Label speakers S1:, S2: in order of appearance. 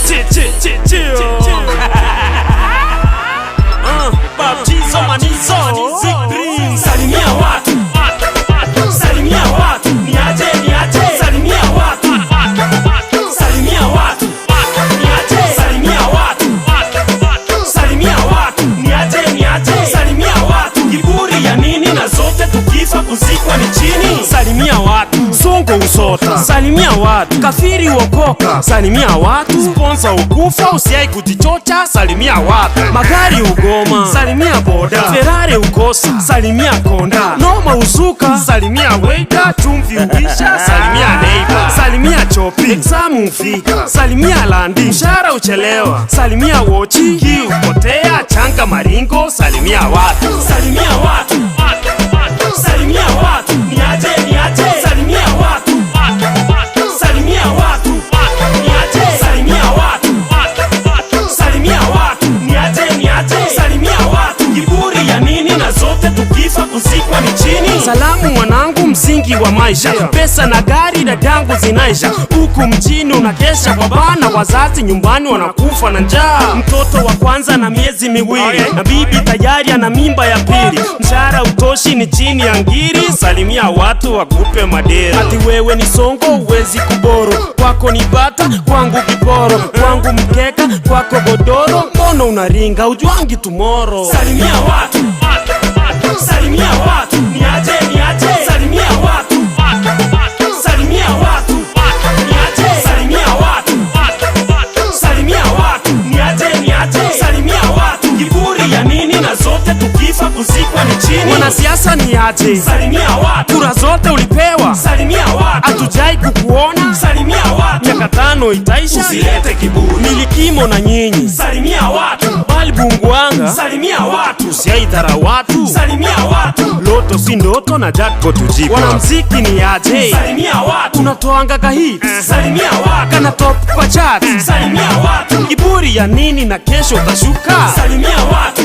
S1: Chi chi chi chi. Baptizo manizo Big Dreams. Salimia watu, salimia watu, niaje niaje, salimia watu, salimia watu, niaje, salimia watu, salimia watu, niaje niaje, salimia watu. Kiburi ya nini na zote tukifa kuzikwa ni chini. Salimia watu, songo usota, salimia watu, kafiri uokoka, salimia watu, sponsor ukufa, usiai kujichocha, salimia watu, magari ugoma, salimia boda, Ferrari ukosa, salimia konda, noma uzuka, salimia waiter, chumvi uisha, salimia neighbor, salimia chopi, exam ufika, salimia landi, mshahara uchelewa, salimia wochi, kiu potea, changa maringo, salimia watu, salimia watu, salimia watu, niaje niaje, salimia watu, salimia watu, niaje, salimia watu, salimia watu, niaje niaje, salimia watu. Kiburi ya nini na zote tukifa kuzikwa ni chini. Salamu mwanangu, msingi wa maisha, pesa na gari dadangu zinaisha, huku mjini unakesha kwa bana, wazazi nyumbani wanakufa na njaa. Mtoto wa kwanza na miezi 2 na bibi tayari ana mimba ya pili, mshahara utoshi ni chini ya ngiri. Salimia watu wakupe madera, ati wewe ni songo uwezi kuboro, kwako ni bata kwangu kiporo, kwangu mkeka kwako godoro, mbona unaringa ujuangi tomorrow. Salimia watu, salimia watu, niaje niaje, salimia watu, salimia watu, niaje, salimia watu, salimia watu, niaje niaje, salimia watu. Kiburi ya nini na zote tukifa kuzikwa ni chini. Mwanasiasa ni aje, salimia watu, kura zote ulipewa, salimia watu, hatujai kukuona, salimia watu, miaka 5 itaisha, usilete kiburi, milikimo na nyinyi, salimia watu, bali bunguanga, salimia watu, usiaidhara watu, salimia watu, loto si ndoto na jackpot ujipa. Wanamziki ni aje, salimia watu, unatoanga kahit, salimia watu, kana top kwa chat, salimia watu, kiburi ya nini na kesho utashuka, salimia watu.